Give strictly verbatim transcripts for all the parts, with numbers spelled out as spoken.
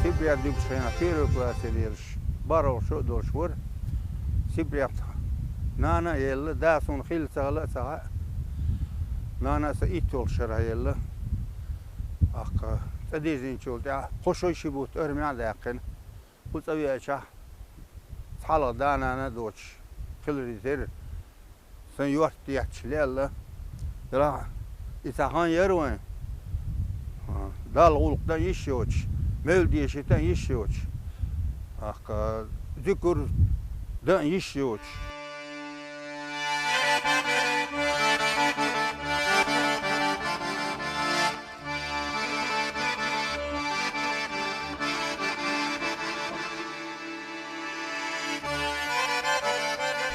Сибрех дуьгуш хенахь первый классе лелаш, бархӀалгӀа шо а долуш вара. Сибрехь нана а елла, да суна хилла ца хала а ца хаьа. Нана а сан итт йолуш шарахь елла. ТӀаккха цӀа дирзинчул тӀаьхьа кхо шо, ши бутт армехь а даьккхина. ХӀу цӀа веачахь, цхьалха да-нана а доцуш хиларе терра, сан йорта детташ лелла. Делахь, и цхьа хан яра вайн, Далла гӀуллакх дан йиш йоцуш, мевлад дешийта а йиш йоцуш, тӀаккха зуькар дан а йиш йоцуш.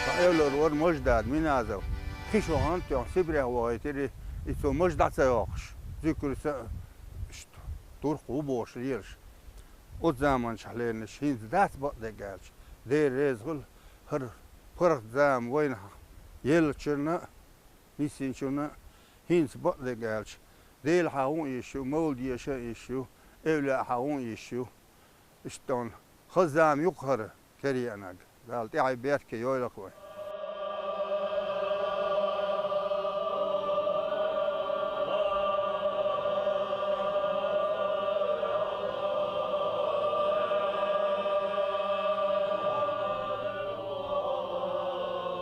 Сан эвлара вара Маждад Миназов. Кхин шо хан тоьхна Сибрех вахийтира, и цо мажа дӀа ца йоккхуш, зуькарца а, иштта, туркх ву бохуш лелаш. Оцу заманчохь леринарш хӀинца дац, бакъдерг аьлча. Дела реза хуьлда, хӀара паргӀат зама вайна еллачунна а, нисйинчунна а, хӀинца, бакъдерг аьлча, Дела хьан гӀун йиш ю, мовлад деша а йиш ю, эвлаяъ хьан гӀун йиш ю. Иштта хаза зама ю-кх хӀара кераеанарг. Дала тӀаьхье беркате йойла-кх вайн.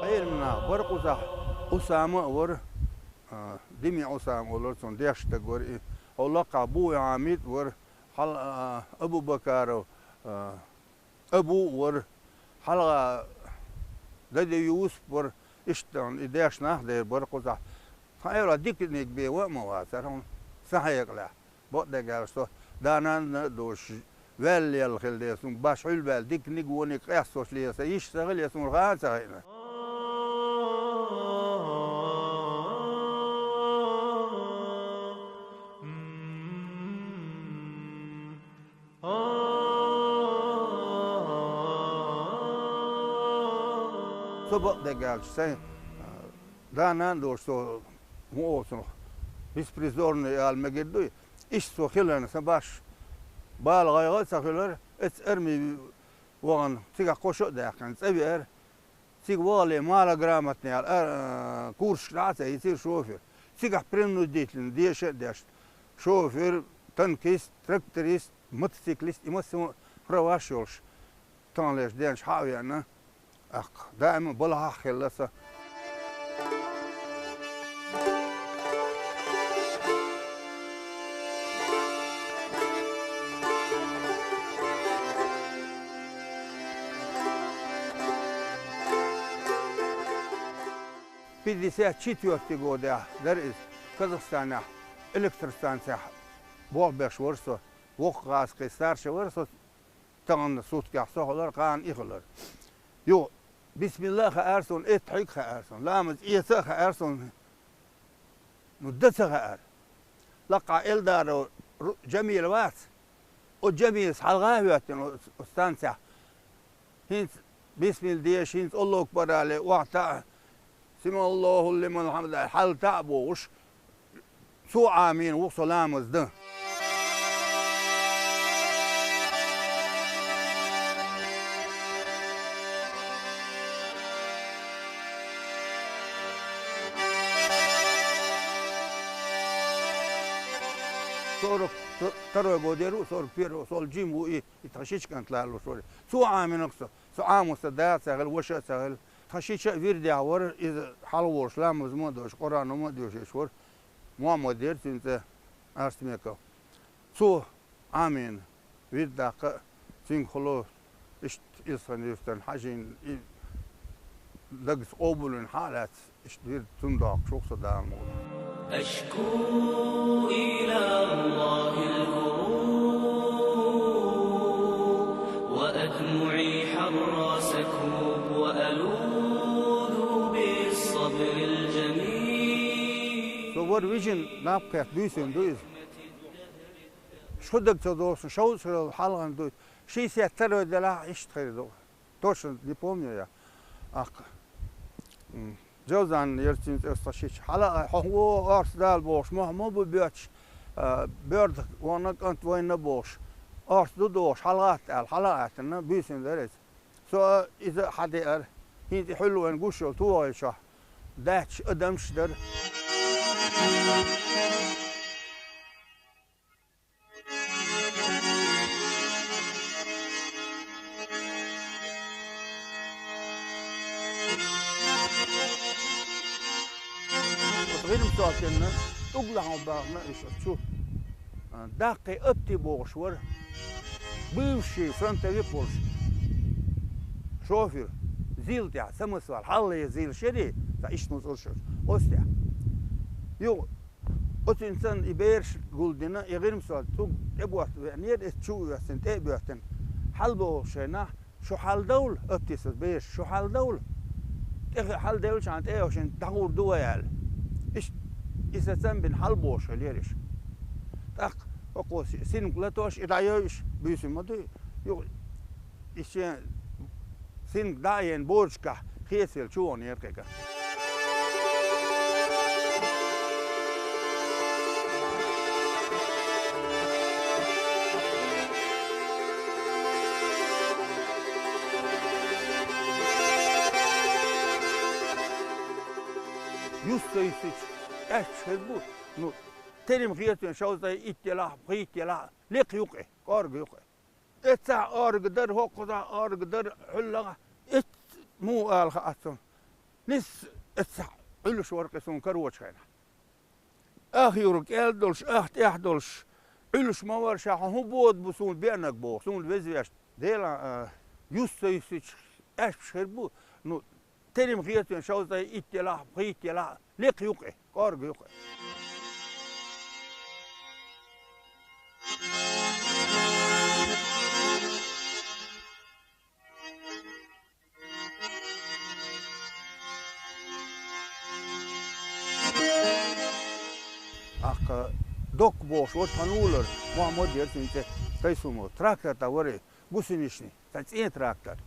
Ӏилманах бара кхузахь, Ӏусама а вара, а, Дими Ӏусама олура цунна, дешна стаг вара и. Хьо лакхахь Буй Хьамид а вара, хьал-, а, Абу-Бакаров, а, Абу а вара, хьалха Дади Юсуп вара, иштта и дешна нах дер бара кхузахь. Тхан эвла диканиг бен ван а ма вацара хьуна, сан хьекъалехь. Бакъдерг аьлча, со да-нана а доцуш, ваьлла лелла хилла дела, суна баш хьуьлла баьлла диканиг а, вониг а къестош лела сан йиш ца хилла, я суна хаа а ца хиъна. Со, бакъдерг аьлча, сайн, а, да-нана а доцуш, со, хӀун олу цунах, беспризорный ала мегар дуй? Иштта со хиларна, сан баш бала гӀайгӀа а ца хуьлура, эцца арми вахана, цигахь кхо шо а даьккхина, цӀа веара. Цига вахале малограмотный аьлла, а, курсашка дӀа а ца хийцира шофер. Цигахь принудительно деша а дешна, шофер, танкист, тракторист, мотоциклист, и массо а праваш йолуш, таханлерчу денчу хьа а веана, тӀаккха даима балхахь а хилла сан. Пятьдесят четвёртый годехь дара иза, Казахстанехь электростанцехь болх беш вара со, воккха гӀазкхий старший вара со, тахана суткех со хилар, кхана и хилар. Юха бисмилла а хаьара суна, эттхьиг а хаьара суна, ламаз эца а хаьара суна. Ну, дан ца хаьара. Лакхахь Эльдаров Ру-, Джамил вац? Оцу Джамилас хьалха а хӀоьттина оцу станцехь. ХӀинца бисмилла деша, хӀинца Аллаху акбар алий, охьатаӀа, симиӀаллаху лиман хьамда, хьалатаӀа бохуш, цо Ӏамийна ву со ламаз дан. Сорок второй год яр ву, сорок первый, сол джим ву и, и тхан шича кӀант лалуш вара. Цо Ӏамийнарг со, со Ӏамош сан да а ца хилла, ваша а ца хилла. Тхан шича а вирдехь вара, иза хьалха волуш ламаз ма а деш, Къуръан ма а доьшуш вара, Мухьаммад яра цуьнан цӀе, Арсмеков. Цо Ӏамийна, вирд даккха а, цуьнгахула иштта Илсхан-Юьртана хьажийна, и дагца къобалвина хьа а лаьцна, иштта вирд цунна доккхуш ву-кх со, Дала мукъ лахь. أشكو إلى الله الكروب وأدمعي حرى سكوب وألوذ بالصبر الجميل. Со вара вижина, наб кхетта буьйсина ду иза. Шу даг ца долуш, шовзткъа шо хьалха ду. Шестьдесят второй делахь иштта хир ду. Точно не помню я. Аккха. М. Джовзан яра цуьнан цӀе, со шича. Хьала а, хьо, во, орца Дала бохуш, мохь ма бу боьттуш, а, боьрдах вахана кӀант вайна бохуш. Орц ду дохуш, хьалагӀатта аьлла, хьала а гӀаьттина, буьйсанна дара иза. Со иза а хьадеара, хӀинца и хьуьлла вайна гуш йолу тогӀи чохь даьтташ адамаш дара. Оцу ГӀирмасоттина тӀулгахьа бахна иша чу. А, даккхий Апти бохуш вара. Бывший фронтовик волуш. Шофер. Зил тӀехь, самосвал. Хьалле зилаш яри, цхьа иштта муцӀурш йолуш. Оцу тӀехь. Юха, оцуьнан санна и бераш гулдина, и ГӀирмасотта цуьнга тӀеботтавеанера, иза чу а оьссина, тӀе а боьттина. Хьалабохуш шайнахь, шу хьаладовла, Апти, сан бераш, шу хьаладовла. ТӀе хи-, хьаладевлчахьана тӀе а йовшина, дӀагӀур ду вай аьлла. Иштта, и сацам бина хьалабохуш хилера иша. ТӀаккха хӀокхо си-, синга латош, и дӀайойуш, буьйсанна ма дуй. Юха и шен синга дӀа а йина, борашкахь хецаелла чу ваханера кхин а. Юс ца юьсича, аьшпаш хир бу. Ну, терим хетийна шовзткъе итт елахь, пхийтта елахь, лекха юкъе, кӀорга юкъе. Эццахь орга дара, хӀокхузахь орга дара, хьуьллахь, эццахь муха ала хаьа цунна. Нисса эццахь Ӏуьллуш вара кхин суна карочу хенахь. Ах юрг кӀел долуш, ах тӀехь долуш, Ӏуьллуш ма вара ша, хьо хӀун бода бу суна беанарг боху, суна веза веш. Делан, а, юс ца юьсича, аьшпаш хир бу, ну, терим хетийна шовзткъе итт елахь, пхийтта елахь, лекха юкъе, кӀорга юкъе. Ахка Докка бохуш вара тхан улар, Мохьмад яра цуьнан цӀе, Кайсумо, трактор тӀе вара и, гусеничный, цхьа цӀен трактор.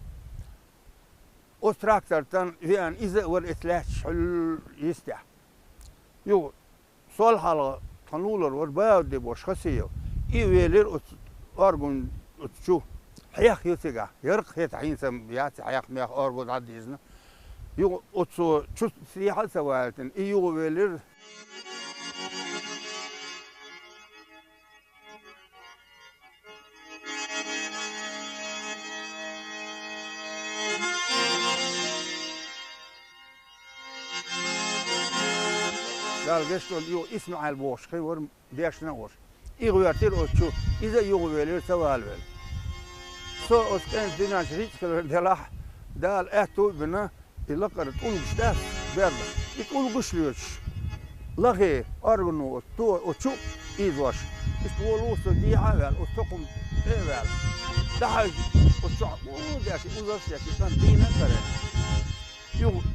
Оцу тракторца веана иза а вара эца лаьтташ хьуьлла йистехь. Юха сол хьалха тхан улар вара Баудди бохуш Хасиев. И а велира оцу оргун оцу чу. Хьех ю цигахь. Ярх хета хьийца яц хьех-мех оргу дӀадийзина. Юха оцу чу сехьа а ца валийтина, и юха велира. Дала гечдойла, юха ИсмаӀил бохуш хи вара, дешна а волуш. И гӀоьртира оцу чу, иза а юха велира, ца валавелла. Со оцу кӀентан динан чу рицкъ хилар делахь, Дала аьтту а бина, и лакхара тӀулгаш дац, берда. И тӀулгаш лоьцуш, лахе, органо оцу то, оцу чу а ийзош. Иштта волуш со дехьа а ваьлла, оцу тукхум тӀе а ваьлла. ДӀахьаьжча, оцу чохь у деш, узалш деш, и кӀант дийна а карийна. Юха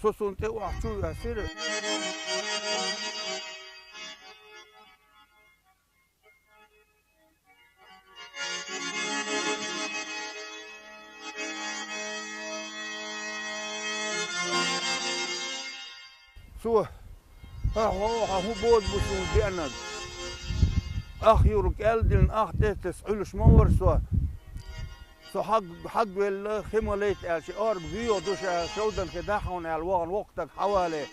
со цунна тӀе охьа чу а воьссира. Цо: «Хьо, хьо, хьо хӀун бода бу суна беанарг? Ах юрг кӀел дина, ах тӀе тесна Ӏуьллуш ма вара со. Со хьаг-, хьагвелла, хи ма лайта аьлча, орга боьха ду ша, шовдан хи дахьа хьуна аьлла вахана воккха стаг хьавале.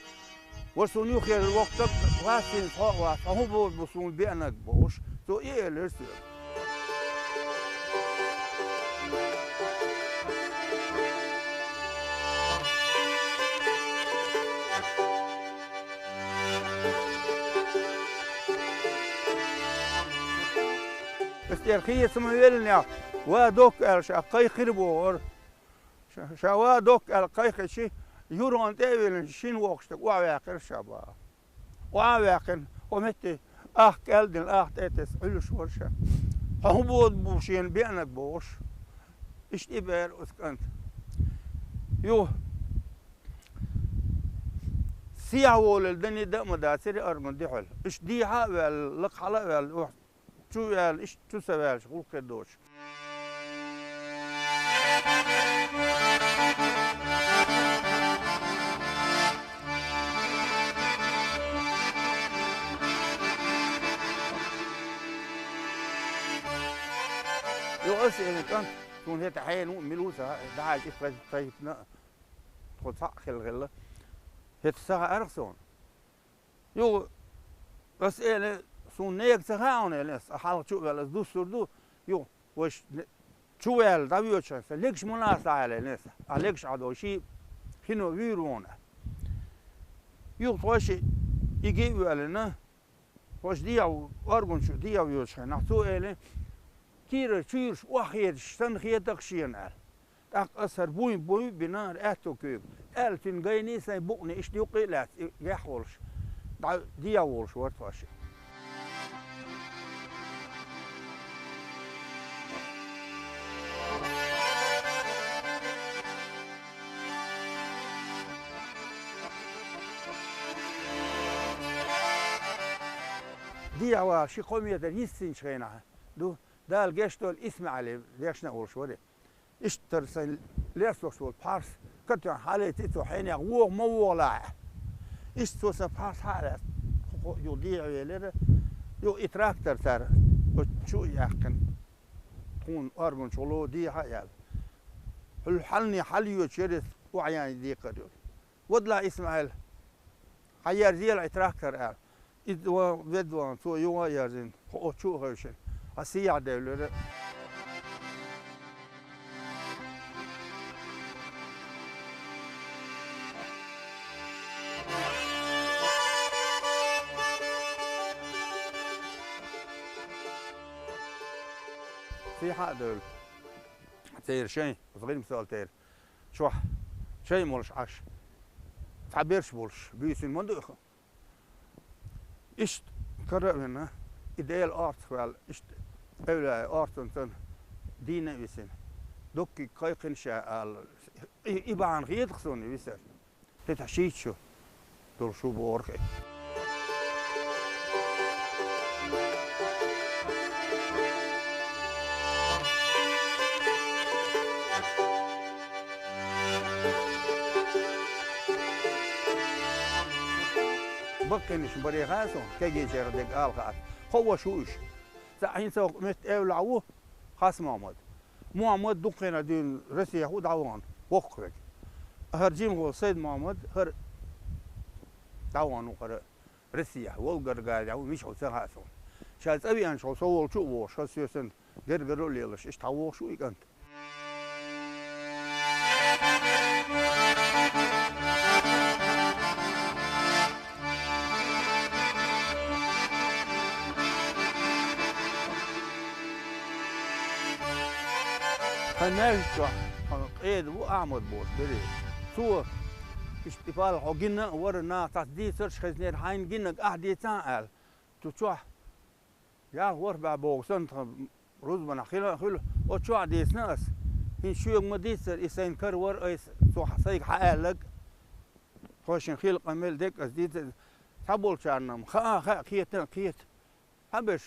Ва суна юххера воккха стаг лаьцна схьа а вац, хьо хӀун бода бу суна беанарг?» бохуш, цо и элира соьга. Ас тӀера хеца ма веллинехь, ва Докка аьлла ша кхайкхира бохура. Ша, ша ва Докка аьлла кхайкхича, юргӀан тӀе а веллина, шина воккхачу стага охьаваьккхира ша баха. Охьа а ваьккхина, хӀокху метте ах кӀел дина, ах тӀе а тесна Ӏуьллуш вара ша. Хьо хӀун бода бу шена беанарг бохуш. Иштта и баьра оцу кӀанта. Юха сехьа волийла, дани дан а ма дацара и оргун дуьхьал. Иштта дехьа а ваьлла, лакха хьала а ваьлла, охьа чу а ваьлла, иштта чу ца ваьлча, гӀуллакх хир доцуш. Сена кӀант, суна хӀета хьенан ву, мила ву ца хаьа, дахьа итт-кхо тайпана, тхо цхьаъ хилла-хилла. ХӀета ца хаьара суна. Юха ас элира, суна нега ца хаьа хьуна, элира ас, хьалха чу а ваьлла, ас дуссур ду, юха вайша чу ваьлла, дӀавоьдуш, сан легаш ма лаца дӀа, элира ас, а легаш Ӏадо, ший хино вуьйр ву хьуна. Юха тхо ши иги а воьллина, тхо ши дехьа, Оргун чу дехьа воьдуш хенахь, цо элира, кийрара чуьйраш охьахеташ санна хета-кх шена, аьлла. ТӀаккха ас хӀара буй, буй а бина, хӀара аьтту куьйга, аьлла, цуьнан гайний, сайн букъний иштта юккъе а лаьцна, и гехь волуш, дӀа дехьа волуш вара тхо шиъ. Дехьа вала ши-кхо метр йиссинчу хенахь ду, Дала гечдойла, ИсмаӀилан дешна а волуш вара. Иштта тара сайн лесталгӀаш волу пхьарс катоьхна хьалаьцци цо, хьенех вогӀу ма вогӀу лаьа. Иштта цо сан пхьарс хьа а лаьцна, кху-кху юха дехьа велира, юха и трактор цара оцу чу а яьккхина, тхуна Оргун чу гӀо дехьа а яьлла. Хьуьлла хьаллане хьалайоьдуш яра иза, охьаяьнна декхар йолу. Вадла, ИсмаӀил, хьаерзийла и трактор, аьлла. Иза ван, ведда ван, цо юха а ерзийна, хӀокху чу а хевшина, хьан сехьа девлира. Сехьа а девлла, церан шайн, оцу ГӀирмсолтера чохь, шайн молуш Ӏаш, цхьаберш болуш, буьйсина ма ду и. Иштта кара а вина, и Делан орцах ваьлла, иштта эвлаяийн орцанца дийна а висина, дуккхиг кхайкхина ша ала, и, и бахьана хета-кх суна и висар. ХӀетахь шийтта шу долуш ву бохура-кх и. Баккхийнаш баре хаьа суна, кегийчарах дерг ала хаьа. Кхо ваша ву уьш. Цхьаъ хӀинца хӀокху метта эвлахь ву, Хас-Мохьмад. Мохьмад дукха хенахь дуьйна Россехь ву дӀавахана, воккхавега. ХӀара жимахволу Сайд-Мохьмад, хӀара дӀавахана ву хӀара Россехь, Волгоградехь ву, мичахь ву ца хаьа суна. Ша цӀа веанчохь со волчу а вогӀуш, хаза соьсанна гергара а лелаш, иштта хьан вогӀуш ву и кӀант. Тхан маьждиг чохь тхан къеда ву Ахьмад бохуш бере. Цо, иштта и палха хьо гина а вара, наха цхьацца дийцарш хезнера, хьайна гинарг ахь дийцахьа аьлла. Цу чохь ялх-ворхӀ бӀе боху санна, тхан рузбанахь хила а хуьлу, оцу чохь дийцина ас. ХӀинца шуьга ма дийццара, и сайн кара вара, айса цо хьан сайга хьан аьлларг. Тхойшинна хила къамел дерг ас дийца, цхьаболчарна-м хаа а хаьа, кхета а кхета. Хьан берш?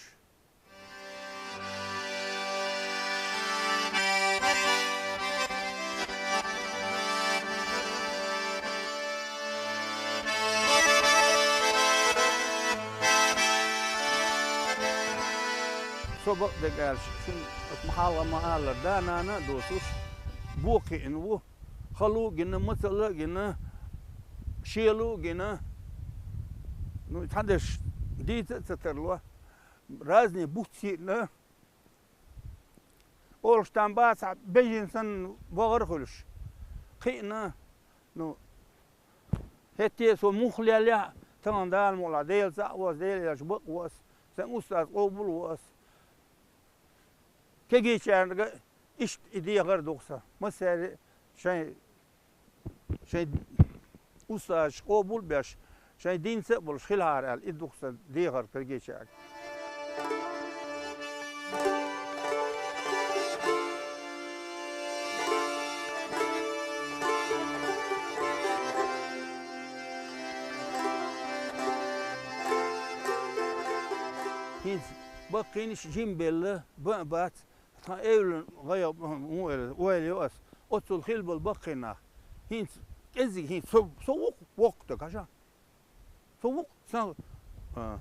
Со бакъдерг аьлча, шуна аса ма хьалха ма аллара, да-нана а доцуш, бо кхиъна ву, хало а гина, мацалла а гина, шело а гина, ну, цхьадерш дийца а ца тарло, разный буц йиъна, олуш там бацахь, бежина санна вахар а хуьлуш. Кхиъна, ну, хӀетте а со муха леллехь а, тахана Дала мукъалахь, Дела цхьаъ ву ас, Дела аьлча бакъ ву ас, сайн устаз къобал ву ас. Кегийчаьрга иштта и дехар а ду-кх сан. Массаьрга шайн шайн устазаш къобал а беш, шайн динца а болуш хилахьара аьлла, и ду-кх сан дехар кегийчаьрга. ХӀинца баккхийнаш жима белла, бан а бац, тхан эвлан гӀайгӀа, хӀун эр, ойла йо ас, оццул хила болу баккхий нах. ХӀинца кӀеззиг хӀинца со, со ву-кх воккха даг, хьажа. Со ву-кх, сан, а,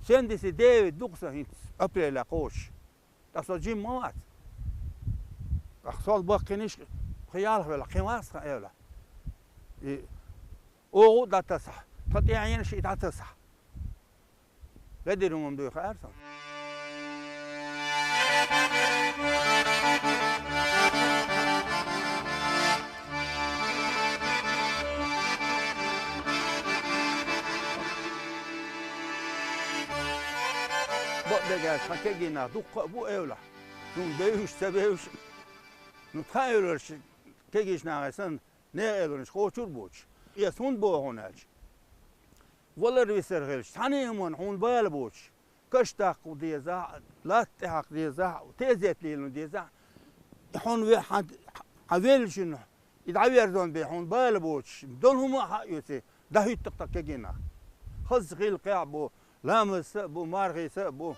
семьдесят девять ду-кх сан хӀинца апрелехь кхочуш. Ткъа со жима ма вац. Ахь сол баккхинаш, пхи ялх велахь, кхин вац тхан эвла. И огӀу дӀатасахь, тхан тӀехьенаш и дӀатасахь. Ледир хӀума дуй хаьара сан. Бакъдерг аьлча, тхан кегий нах дуккха а бу эвлахь. Цунна бевзаш, ца бевзаш. Ну, тхан эвларш кегийчу нахе санна, нехан эвларш кхочур а боцуш. Эс хӀунда боху хьуна аьлча? Валар-висар хилча, цхьана а хӀуманна хьуна бала боцуш, каш даккха дезахь а, латта тӀе хьакха дезахь а, тезет лело дезахь а, хьуна ве-, хьан, хьан веллачунна и дӀаверзон бен хьуна бала боцуш, долу хӀума а хьаоьций, дӀахӀуьтту тхан кегий нах. Хаза гӀиллакхехь а бу, ламазца а бу, мархица а бу.